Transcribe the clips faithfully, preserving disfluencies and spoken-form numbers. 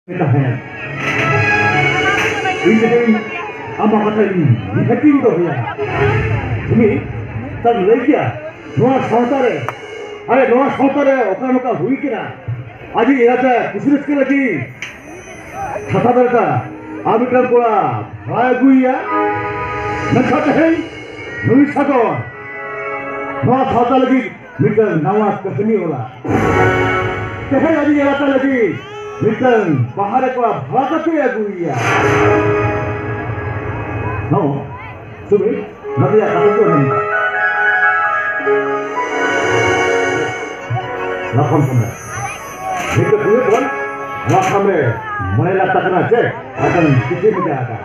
ᱛᱟᱦᱮᱸᱫ᱾ ᱤᱧ ᱞᱟᱹᱭᱫᱟᱹᱧ, ᱟᱢᱟᱜ ᱠᱟᱛᱷᱟ ᱤᱧ ᱱᱤᱦᱟᱹᱛᱤᱧ ᱫᱚᱦᱚᱭᱟ᱾ ᱩᱱᱤ ᱛᱟᱢ ᱞᱟᱹᱭ ᱠᱮᱭᱟ, ᱱᱚᱣᱟ ᱥᱟᱶᱛᱟ ᱨᱮ, ᱟᱨᱮ, ᱱᱚᱣᱟ ᱥᱟᱶᱛᱟ ᱨᱮ ᱚᱠᱟ ᱱᱚᱝᱠᱟ ᱦᱩᱭ ᱠᱟᱱᱟ, ᱟᱡ ᱮᱨᱟᱛᱮ ᱠᱩᱥᱤ ᱨᱟᱹᱥᱠᱟᱹ ᱞᱟᱹᱜᱤᱫ ᱪᱷᱟᱛᱟ ᱫᱟᱨᱮ ᱟᱨ ᱢᱤᱫᱴᱟᱝ ᱠᱚᱲᱟ ᱵᱷᱟᱲᱟᱭ ᱟᱹᱜᱩᱭᱮᱭᱟ, ᱢᱮᱱᱠᱷᱟᱱ ᱛᱮᱦᱮᱧ ᱱᱩᱭ ᱥᱟᱫᱚᱢ ᱱᱚᱣᱟ ᱥᱟᱶᱛᱟ ᱞᱟᱹᱜᱤᱫ ᱢᱤᱫᱴᱟᱝ ᱱᱟᱣᱟ ᱠᱟᱹᱦᱱᱤ ᱚᱞᱟ᱾ ᱛᱮᱦᱮᱧ ᱟᱹᱰᱤ ᱮᱞᱟᱠᱟ ᱞᱟᱹᱜᱤᱫ ᱢᱤᱫᱴᱟᱝ ᱵᱟᱦᱟ ᱨᱮ ᱠᱚᱲᱟ ᱵᱷᱟᱲᱟ ᱠᱟᱛᱮ ᱟᱹᱜᱩᱭᱮᱭᱟ᱾ ᱦᱚᱸ, ᱥᱩᱢᱤ, ᱱᱚᱛᱮᱭᱟ ᱠᱟᱛᱷᱟ ᱠᱚ ᱟᱸᱡᱚᱢ ᱢᱮ᱾ ᱞᱟᱯᱷᱟᱝ ᱠᱚ ᱢᱮ᱾ ᱱᱤᱛᱚᱜ ᱯᱩᱭᱞᱩ ᱵᱚᱱ ᱞᱟᱯᱷᱟᱝ ᱨᱮ ᱢᱚᱬᱮ ᱞᱟᱠᱷ ᱴᱟᱠᱟ ᱨᱮᱱᱟᱜ ᱪᱮᱠ ᱟᱨ ᱠᱤᱪᱷᱩ ᱢᱤᱫᱴᱟᱝ ᱟᱠᱟ᱾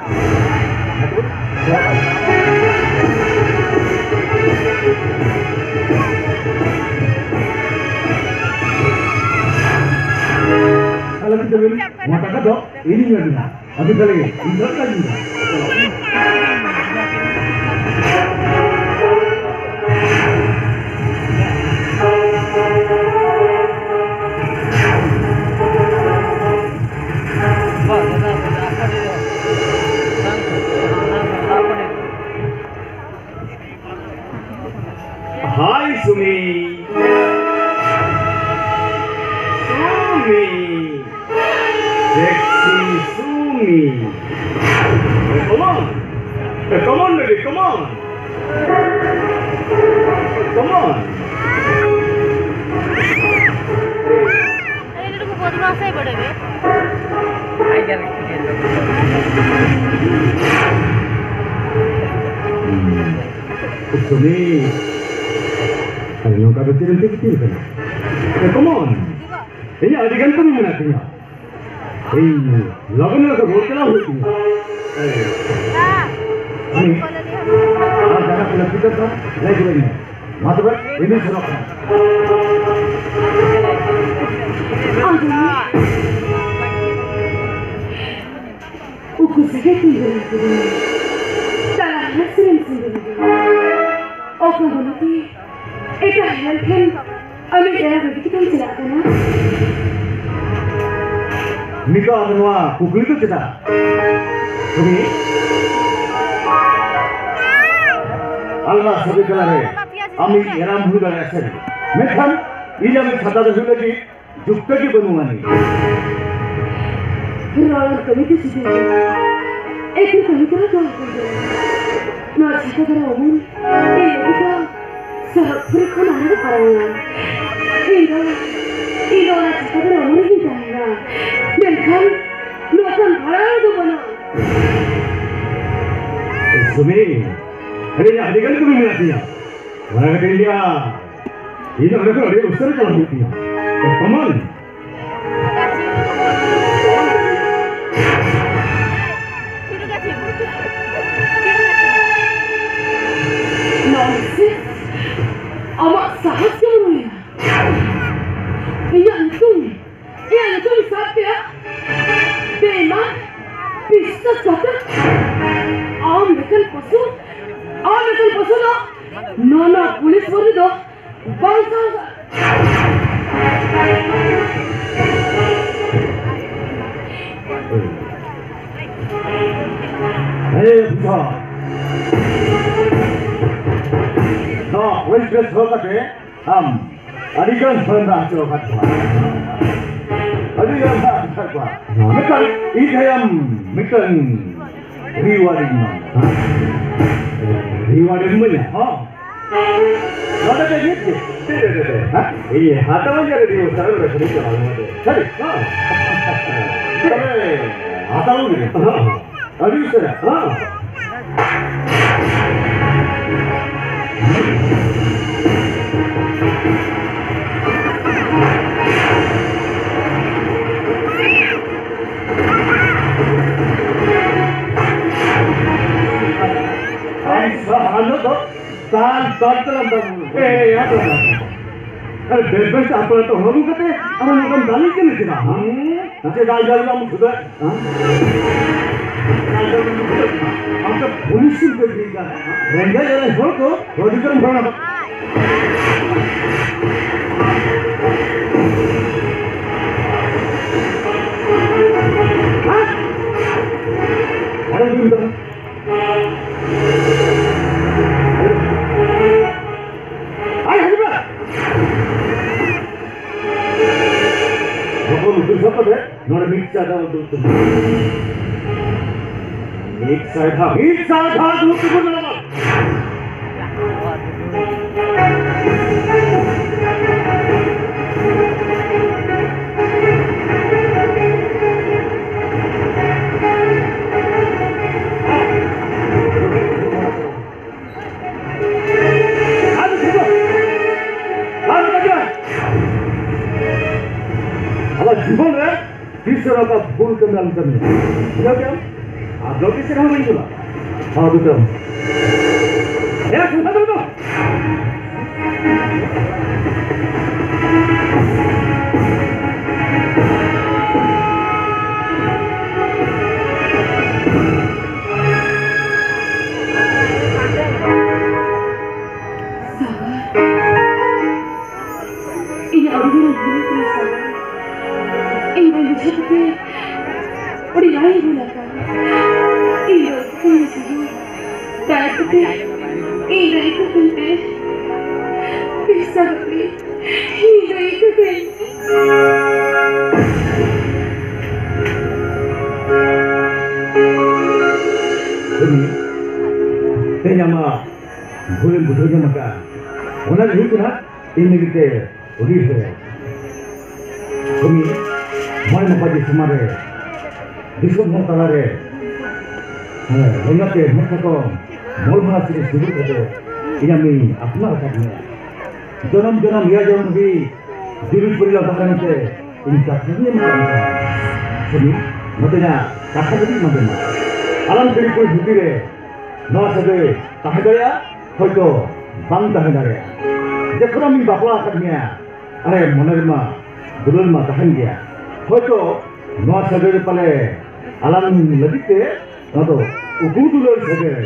ᱛᱟᱦᱞᱮ ᱪᱮᱫ ᱵᱤᱱ? ᱱᱚᱣᱟ ᱴᱟᱠᱟ ᱫᱚ ᱤᱧᱤᱧ ᱮᱢᱟ ᱵᱤᱱᱟ᱾ ᱟᱫᱚ ᱛᱟᱦᱞᱮ ᱤᱧ ᱫᱚ ᱚᱠᱟᱧ ᱤᱫᱤᱭᱟ? Hi, Sumi. Sumi. Sexy Sumi. Hey, come on. Hey, come on, baby, come on. Come on. अरे, ये तो बहुत बदमाश है, बड़े बे। ᱥᱩᱢᱤ, ᱟᱨ ᱱᱚᱝᱠᱟ ᱫᱚ ᱪᱮᱫ ᱮᱢ ᱪᱮᱫ ᱠᱟᱱᱟ? ᱮ, come on. ᱤᱧᱟᱹᱜ ᱟᱹᱰᱤ ᱜᱟᱱ ᱠᱟᱹᱢᱤ ᱢᱮᱱᱟᱜ ᱛᱤᱧᱟ᱾ ᱤᱧ ᱞᱚᱜᱚᱱ ᱞᱚᱜᱚᱱ ᱨᱩᱣᱟᱹᱲ ᱪᱟᱞᱟᱣ ᱦᱩᱭᱩᱜ ᱛᱤᱧᱟ᱾ ᱮ, ᱦᱮᱸ᱾ ᱟᱨ ᱡᱟᱦᱟᱸ ᱠᱚ ᱞᱟᱹᱠᱛᱤ ᱠᱟᱱ ᱛᱟᱢ, ᱞᱟᱹᱭ ᱜᱚᱫ ᱟᱹᱧ ᱢᱮ᱾ ᱢᱟ ᱛᱚᱵᱮ, ᱤᱧ ᱫᱩᱧ ᱥᱮᱱᱚᱜ ᱠᱟᱱᱟ᱾ ᱩᱠᱩ ᱥᱟᱹᱜᱟᱹᱭ ᱛᱤᱧ ᱵᱚᱞᱚ ᱠᱮᱫᱮᱭᱟ᱾ ᱛᱟᱞᱟ ᱦᱟᱸᱥ ᱨᱮᱱ ᱥᱤᱸᱫᱩᱨ ᱜᱮ᱾ ᱚᱠᱟ ᱵᱚᱞᱚᱛᱮ ᱮᱴᱟᱜ ᱦᱚᱲ ᱴᱷᱮᱱ ᱟᱢᱤᱡ ᱮᱨᱟ ᱵᱟᱹᱜᱤ ᱠᱟᱛᱮᱢ ᱪᱟᱞᱟᱜ ᱠᱟᱱᱟ? ᱱᱤᱛᱚᱜ ᱟᱫᱚ ᱱᱚᱣᱟ ᱠᱩᱠᱞᱤ ᱫᱚ ᱪᱮᱫᱟᱜ? ᱥᱩᱢᱤ, ᱟᱞᱜᱟ ᱥᱟᱹᱜᱟᱹᱭ ᱛᱟᱞᱟᱨᱮ ᱟᱢᱤᱡ ᱮᱨᱟᱢ ᱦᱩᱭ ᱫᱟᱲᱮᱭᱟᱜᱼᱟ ᱥᱮ? ᱢᱮᱱᱠᱷᱟᱱ ᱤᱧ ᱟᱢᱤᱡ ᱪᱷᱟᱛᱟ ᱫᱚ ᱦᱩᱭ ᱞᱟᱹᱜᱤᱫ ᱡᱩᱠᱛᱚ ᱜᱮ ᱵᱟᱹᱱᱩᱜ ᱟᱹᱱᱤᱡ᱾ ᱨᱚᱲ ᱠᱟᱹᱢᱤ ᱫᱚ ᱪᱤᱠᱟᱹᱭᱟ? ᱮᱠᱷᱮᱱ ᱠᱟᱹᱢᱤ ᱠᱟᱱᱟ ᱠᱚ ᱩᱱᱠᱩ ᱫᱚ᱾ ᱱᱚᱣᱟ ᱪᱷᱟᱛᱟ ᱫᱟᱨᱮ ᱩᱢᱩᱞ ᱤᱧ ᱞᱟᱹᱜᱤᱫ ᱫᱚ ᱥᱚᱦᱚᱫ ᱯᱩᱨᱤ ᱠᱷᱚᱱ ᱟᱨᱦᱚᱸ ᱯᱟᱨᱚᱢ ᱮᱱᱟ᱾ ᱤᱧ ᱫᱚ, ᱤᱧ ᱫᱚ ᱚᱱᱟ ᱪᱷᱟᱛᱟ ᱫᱟᱨᱮ ᱩᱢᱩᱞ ᱨᱮᱜᱤᱧ ᱛᱟᱦᱮᱱᱟ᱾ ᱢᱮᱱᱠᱷᱟᱱ ᱱᱚᱣᱟ ᱠᱷᱚᱱ ᱵᱷᱟᱲᱟ ᱫᱚ ᱵᱟᱹᱱᱩᱜᱼᱟ᱾ ᱥᱩᱢᱤ, ᱟᱹᱰᱤ, ᱟᱹᱰᱤ ᱜᱟᱱ ᱠᱟᱹᱢᱤ ᱢᱮᱱᱟᱜ ᱛᱤᱧᱟ᱾ ᱚᱱᱟ ᱠᱟᱛᱮᱧ ᱞᱟᱹᱭᱟ, ᱤᱧ ᱫᱚ ᱚᱸᱰᱮ ᱠᱷᱚᱱ ᱟᱹᱰᱤ ᱩᱥᱟᱹᱨᱟ ᱪᱟᱞᱟᱜ ᱦᱩᱭᱩᱜ ᱛᱤᱧᱟ᱾ ᱠᱚᱢᱚᱞ! ᱱᱚᱱᱥᱮᱱᱥ! ᱟᱢᱟᱜ ᱥᱟᱦᱚᱥ ᱜᱮ ᱵᱟᱹᱱᱩᱜᱼᱟ᱾ ᱤᱧᱟᱜ ᱧᱩᱛᱩᱢ ᱤᱧᱟᱜ ᱧᱩᱛᱩᱢ ᱥᱟᱵ ᱠᱮᱫᱟ᱾ ᱵᱮᱢᱟᱱ, ᱵᱤᱥᱥᱟᱥ ᱜᱷᱟᱛᱚᱠ᱾ ᱟᱢ ᱞᱮᱠᱟᱱ ᱯᱚᱥᱩ, ᱟᱢ ᱞᱮᱠᱟᱱ ᱯᱚᱥᱩ ᱫᱚ ᱱᱚᱣᱟ ᱯᱩᱞᱤᱥ ᱵᱚᱨᱫᱤ ᱫᱚ ᱵᱟᱝ ᱥᱟᱦᱟᱣ᱾ ᱦᱮᱸ, ᱵᱩᱡᱷᱟᱹᱣ᱾ ᱱᱚᱣᱟ ᱯᱩᱞᱤᱥ ᱰᱨᱮᱥ ᱦᱚᱨᱚᱜ ᱠᱟᱛᱮ ᱟᱢ ᱟᱹᱰᱤ ᱜᱟᱱ ᱦᱚᱲᱮᱢ ᱨᱟᱜ ᱦᱚᱪᱚ ᱟᱠᱟᱫ ᱠᱚᱣᱟ᱾ ᱟᱹᱰᱤ ᱜᱟᱱ ᱨᱟᱜ ᱦᱚᱪᱚ ᱟᱠᱟᱫ ᱠᱚᱣᱟ᱾ ᱢᱮᱱᱠᱷᱟᱱ ᱤᱧ ᱛᱟᱭᱚᱢ ᱢᱤᱫᱴᱟᱝ ᱨᱤᱣᱟᱨᱰ ᱤᱧ ᱮᱢᱟᱢᱟ᱾ ᱨᱤᱣᱟᱨᱰ ᱮᱢ ᱤᱢᱟᱹᱧᱟ? ᱦᱚᱸ᱾ ᱱᱚᱰᱮ ᱫᱚ ᱪᱮᱫ ᱜᱮ? ᱪᱮᱫ ᱨᱮ, ᱨᱮ, ᱨᱮ? ᱦᱮᱸ? ᱤᱭᱟᱹ, ᱦᱟᱛᱟᱣᱟᱹᱧ ᱟᱨ ᱨᱤᱣᱟᱨᱰ ᱥᱟᱨᱟ ᱵᱮᱲᱟ ᱠᱷᱟᱹᱞᱤ ᱪᱟᱞᱟᱣ ᱮᱱᱟ᱾ ᱥᱟᱹᱨᱤ? ᱦᱚᱸ᱾ ᱛᱚᱵᱮ, ᱦᱟᱛᱟᱣ ᱜᱮ? ᱦᱚᱸ᱾ ᱟᱹᱰᱤ ᱩᱥᱟᱹᱨᱟ᱾ ᱦᱚᱸ᱾ ᱟᱭ ᱥᱟᱦᱟᱱ ᱫᱚ ᱛᱟᱱ ᱛᱟᱱ ᱛᱟᱱ ᱛᱟᱱ᱾ ᱮ, ᱮ, ᱦᱟᱯᱮ, ᱦᱟᱯᱮ, ᱦᱟᱯᱮ᱾ ᱟᱨᱮ, ᱵᱮᱥ ᱵᱮᱥ ᱟᱯᱱᱟᱨ ᱛᱚ ᱦᱚᱲ ᱠᱟᱛᱮ ᱟᱢ ᱱᱚᱝᱠᱟᱢ ᱫᱟᱞᱤᱧ ᱠᱟᱱᱟ ᱪᱮᱫᱟᱜ, ᱦᱮᱸ? ᱦᱮᱸ? ᱟᱪᱪᱷᱟ, ᱫᱟᱞ, ᱫᱟᱞ, ᱟᱢ ᱥᱩᱫᱷᱟᱹ, ᱦᱮᱸ? ᱫᱟᱞ, ᱫᱟᱞ, ᱟᱢ ᱥᱩᱫᱷᱟᱹ᱾ ᱟᱢ ᱫᱚ ᱯᱩᱞᱤᱥ ᱮᱢ ᱠᱟᱹᱢᱤ ᱠᱟᱱᱟ, ᱦᱮᱸ? ᱨᱮᱸᱜᱮᱡ ᱟᱞᱮ ᱦᱚᱲ ᱠᱚ ᱦᱚᱲ ᱫᱩᱠ ᱨᱮᱢ ᱵᱷᱟᱲᱟ᱾ ᱟᱭ, ᱦᱤᱡᱩᱜ ᱢᱮ᱾ ᱡᱚᱠᱷᱚᱱ ᱩᱛᱟᱹᱨ ᱥᱟᱯᱟᱛᱮ ᱱᱚᱰᱮ ᱢᱤᱫ ᱥᱟᱭ ᱫᱷᱟᱣ ᱫᱩᱲᱩᱵ ᱛᱤᱸᱜᱩ᱾ ᱢᱤᱫ ᱥᱟᱭ ᱫᱷᱟᱣ, ᱢᱤᱫ ᱥᱟᱭ ᱫᱷᱟᱣ ᱫᱩᱲᱩᱵ ᱛᱤᱸᱜᱩ ᱢᱮ ᱵᱟᱵᱟ᱾ ᱟᱵᱟᱨ ᱡᱤᱵᱚᱱ ᱨᱮ ᱛᱤᱥ ᱦᱚᱸ ᱱᱚᱝᱠᱟ ᱵᱷᱩᱞ ᱠᱟᱹᱢᱤ ᱟᱞᱚᱢ ᱠᱟᱹᱢᱤᱭᱟ᱾ ᱵᱩᱡᱷᱟᱹᱣ ᱠᱮᱫᱟᱢ? ᱟᱨ ᱡᱚᱞᱫᱤ ᱪᱮᱫ ᱦᱚᱸ ᱵᱟᱹᱧ ᱠᱩᱞᱟ᱾ ᱦᱚᱸ, ᱵᱩᱡᱷᱟᱹᱣ᱾ ᱮ, ᱥᱟᱱᱛᱟᱲ ᱫᱚ᱾ ᱥᱟᱜᱚᱨ, ᱤᱧᱟᱜ ᱟᱹᱰᱤ ᱢᱟᱨᱟᱝ ᱵᱷᱩᱞ ᱠᱟᱱᱟ ᱥᱟᱜᱚᱨ᱾ ᱤᱧ ᱵᱟᱹᱧ ᱵᱩᱡᱷᱟᱹᱣ ᱠᱟᱛᱮ ᱟᱹᱰᱤ ᱟᱭ ᱵᱷᱩᱞ ᱟᱠᱟᱱ᱾ ᱤᱧ ᱫᱚ ᱤᱧ ᱥᱟᱜᱚᱨ, ᱫᱟᱭᱟ ᱠᱟᱛᱮ ᱤᱧ ᱫᱚ ᱤᱠᱟᱹ ᱠᱟᱹᱧ ᱯᱮ᱾ ᱯᱞᱤᱡ ᱥᱟᱜᱚᱨ, ᱯᱞᱤᱡ, ᱤᱧ ᱫᱚ ᱤᱠᱟᱹ ᱠᱟᱹᱧ ᱯᱮ᱾ ᱥᱩᱢᱤ, ᱛᱮᱦᱮᱧ ᱟᱢᱟᱜ ᱵᱷᱩᱞᱮᱢ ᱵᱩᱡᱷᱟᱹᱣ ᱧᱟᱢ ᱟᱠᱟᱫᱼᱟ᱾ ᱚᱱᱟ ᱜᱮ ᱦᱩᱭᱩᱜ ᱠᱟᱱᱟ ᱤᱧ ᱞᱟᱹᱜᱤᱫ ᱛᱮ ᱟᱹᱰᱤ ᱰᱷᱮᱨ᱾ ᱥᱩᱢᱤ, ᱢᱚᱬᱮ ᱢᱟᱯᱟᱡᱤ ᱥᱟᱢᱟᱝ ᱨᱮ, ᱫᱤᱥᱚᱢ ᱦᱚᱲ ᱛᱟᱞᱟᱨᱮ, ᱦᱮᱸ, ᱞᱮᱸᱜᱟ ᱛᱮ ᱢᱮᱫ ᱥᱟᱠᱚᱢ ᱢᱚᱞ ᱵᱷᱟᱲᱟ ᱥᱮᱨᱮᱧ ᱥᱤᱫᱩᱨ ᱠᱟᱛᱮ ᱤᱧ ᱟᱢᱤᱧ ᱟᱯᱱᱟᱨ ᱟᱠᱟᱫ ᱢᱮᱭᱟ᱾ ᱡᱚᱱᱚᱢ ᱡᱚᱱᱚᱢ ᱮᱭᱟᱭ ᱡᱚᱱᱚᱢ ᱦᱟᱹᱵᱤᱡ ᱡᱩᱨᱤ ᱯᱟᱹᱨᱤ ᱞᱟᱜᱟᱣ ᱢᱮᱱᱛᱮ ᱤᱧ ᱠᱟᱛᱷᱟ ᱫᱩᱧ ᱮᱢ ᱟᱠᱟᱫ ᱢᱮᱭᱟ᱾ ᱥᱩᱢᱤ, ᱱᱚᱛᱮᱧᱟ ᱠᱟᱛᱷᱟ ᱠᱟᱹᱴᱤᱡ ᱢᱟᱱᱛᱮ ᱢᱟ᱾ ᱟᱞᱟᱝ ᱛᱤᱨᱤ ᱠᱩᱲᱤ ᱵᱷᱤᱛᱤᱨ ᱨᱮ ᱱᱚᱣᱟ ᱥᱟᱹᱜᱟᱹᱭ ᱛᱟᱦᱮᱸ ᱫᱟᱲᱮᱭᱟᱜᱼᱟ, ᱦᱚᱭᱛᱚ ᱵᱟᱝ ᱛᱟᱦᱮᱸ ᱫᱟᱲᱮᱭᱟᱜᱼᱟ᱾ ᱡᱚᱠᱷᱚᱱ ᱟᱢᱤᱧ ᱵᱟᱯᱞᱟ ᱟᱠᱟᱫ ᱢᱮᱭᱟ, ᱟᱨᱮ ᱢᱚᱱᱮ ᱨᱮᱢᱟ ᱫᱩᱞᱟᱹᱲ ᱢᱟ ᱛᱟᱦᱮᱱ ᱜᱮᱭᱟ᱾ ᱦᱚᱭᱛᱚ ᱱᱚᱣᱟ ᱥᱟᱹᱜᱟᱹᱭ ᱨᱮ ᱯᱟᱞᱮ ᱟᱞᱟᱝ ᱞᱟᱹᱜᱤᱫ ᱛᱮ ᱱᱚᱣᱟ ᱫᱚ ᱩᱠᱩ ᱫᱩᱞᱟᱹᱲ ᱥᱟᱹᱜᱟᱹᱭ᱾